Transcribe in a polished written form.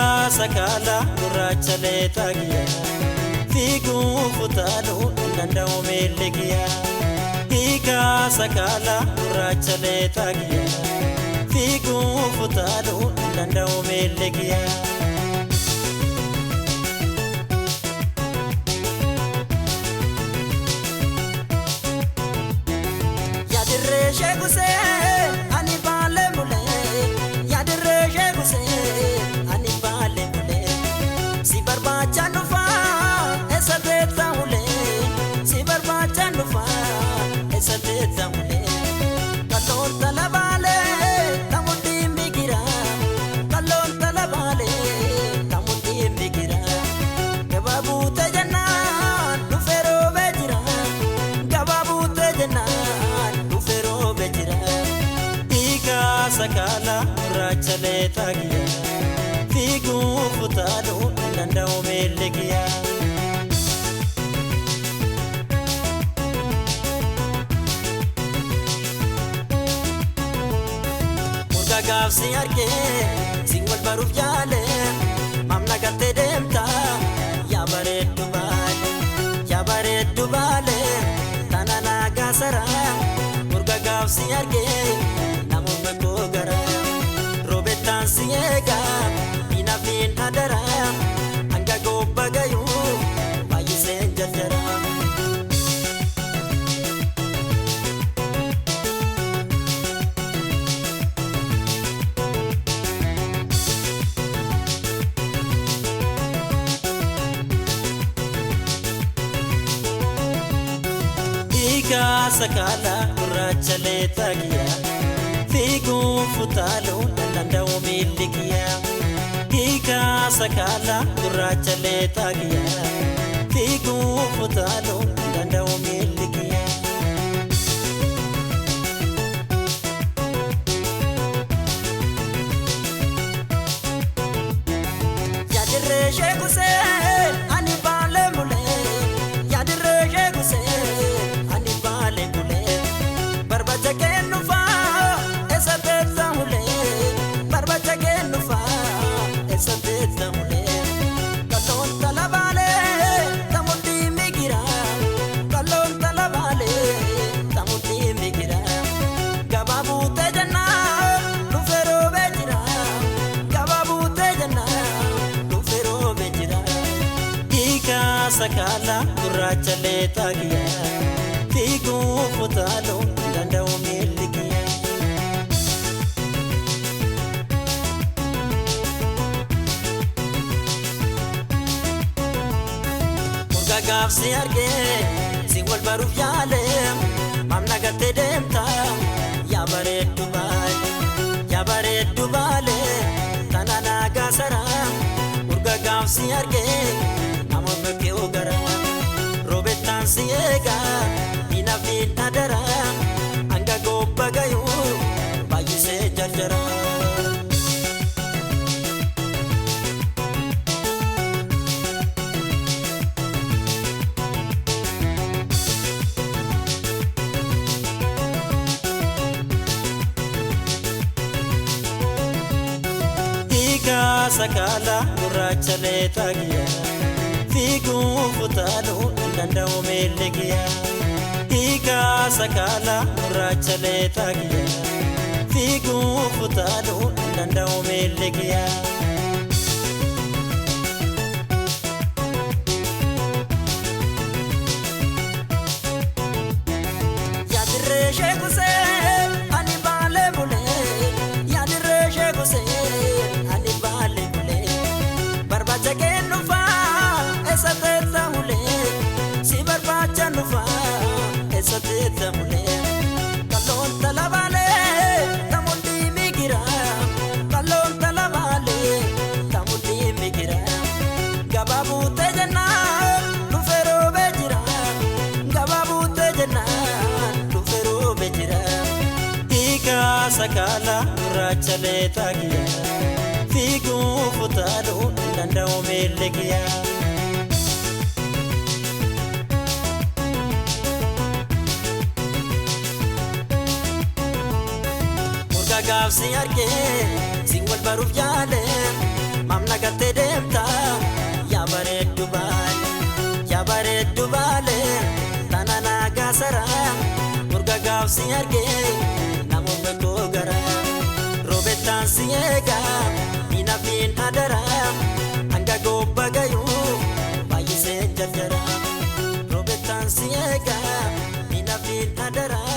Hiikaa sakaalaa gurraacha leetaa kiyya. Fiiguuf utaaluu hin danda'u miilli kiyya. Hiikaa sakaalaa gurraacha leetaa kiyya. Fiiguuf utaaluu hin danda'u miilli kiyya. Yaadirree ishee gusee ani baalee mulee. Yaadirree ishee gusee ani baalee mulee. Si barbaachaan dhufaa eessa teessa ulee. Si barbaachaan dhufaa eessa teessa ulee. Kalloon tala baalee tamuutiin biqilaa. Kalloon tala baalee tamuutiin biqilaa. Gabaa buutee jennaan dhufee roobee jira. Gabaa buutee jennaan dhufee roobee jira. Hiikaa sakaalaa gurraacha leetaa kiyya. Fiiguuf utaaluu hin danda'u miilli kiyya. Murga gaafsi argee siin wal baruuf yaale maamna galtee deemta yaa bareeddu baale yaa bareeddu baale tana naagaa sara. Murga gaafsi argee namoonni koo gara roobettaan si eegaa hinafiin adara hanga gobba gayuu baay'iseen jarjara. Hiikaa sakaalaa gurraacha leetaa kiyya. Fiiguuf utaaluu hin danda'u miilli kiyya. Hiikaa sakaalaa gurraacha leetaa kiyya. Fiiguuf utaaluu hin danda'u miilli kiyya. Yaadirree ishee gusee ani baalee mulee. Yaadirree ishee gusee ani baalee mulee. Barbaacha kennufaa eessa teessa ulee. Barbaacha kennufaa eessa teessa ulee. Kalloon tala baalee tamuutiin migira. Kalloon tala baalee tamuutiin migira. Gabaa buutee jennaan dhufee roobee jira. Gabaa buutee jennaan dhufee roobee jira. Hiikaa sakaalaa gurraacha leetaa kiyya. Fiiguuf utaaluu hin danda'u miilli kiyya. Murga gaafsi argee siin wal baruuf yaale maamna galtee deemta yaa bareeddu baale yaa bareeddu baale tana naagaa sara. Murga gaafsi argee namoonni kee gara roobettaan si eegaa hinafiin adara hanga gobba gayuu baay'isee jarjara. Hiikaa sakaalaa gurraacha leetaa kiyya. Fiiguuf utaaluu hin danda'u miilli kiyya. Hiikaa sakaalaa gurraacha leetaa kiyya. Fiiguuf utaaluu hin danda'u miilli kiyya. Yaadirree ishee gusee ani baalee bulee. Yaadirree ishee gusee ani baalee bulee. Barbaacha kennufaa eessa teessa ulee. Si barbaacha nufaa eessa teessa ulee. Kalloon tala baalee tamuutii migira. Kalloon tala baalee tamuutii migira. Gabaa buutee jennaan dhufee roobee jira. Gabaa buutee jennaan dhufee roobee jira. Hiikaa sakaalaa gurraacha leetaa kiyya. Fiiguuf utaaluu hin danda'u miilli kiyya. Murga gaafsi argee siin wal baruuf yaale maamna Nagattee deemta yaa bareeddu baale yaa bareeddu baale tana naagaa saraa murga gaafsi argee namoota koo gara roobettaan si eegaa miina fiin adaraa hanga gobba gayuu baay'isee jarjara roobettaan si eegaa miina fiin adaraa.